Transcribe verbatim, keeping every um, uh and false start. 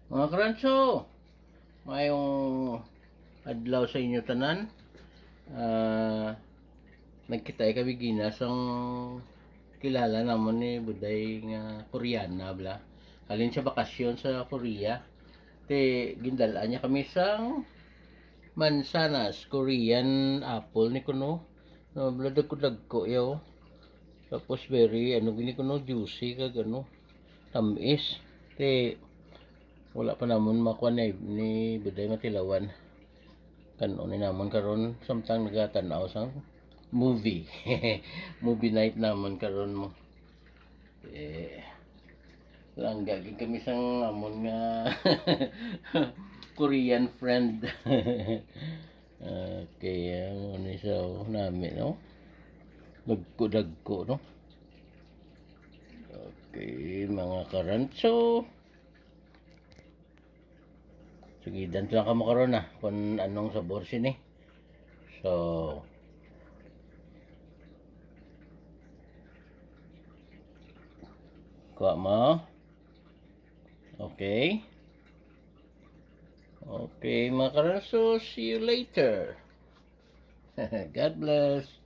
Mga karanso, mayong adlaw sa inyo tanan. Ah, nagkita kami gina sang kilala namon ni Buday nga Koreana bala. Halin sa bakasyon sa Korea. Te, gindala niya kami sang mansanas, Korean apple ni kuno. No, bala dagko-dagko yaw. Tapos very, ano, gini kuno, juicy kag ano, tamis. Te, wala pa namon makuha ni, ni Buday matilawan. Kan-on ni namon karon, samtang nagatan-aw sang movie. Movie night namon karon mo. Eh, langga gid kami sang amon nga Korean friend. Okay, amo ni sa nami, no? Dagko-dagko, no? Okay, mga karanso. Sige, dan lang kamo karon na kung anong sabor sini. So, kuha mo. Okay. Okay, mga karanso, see you later. God bless.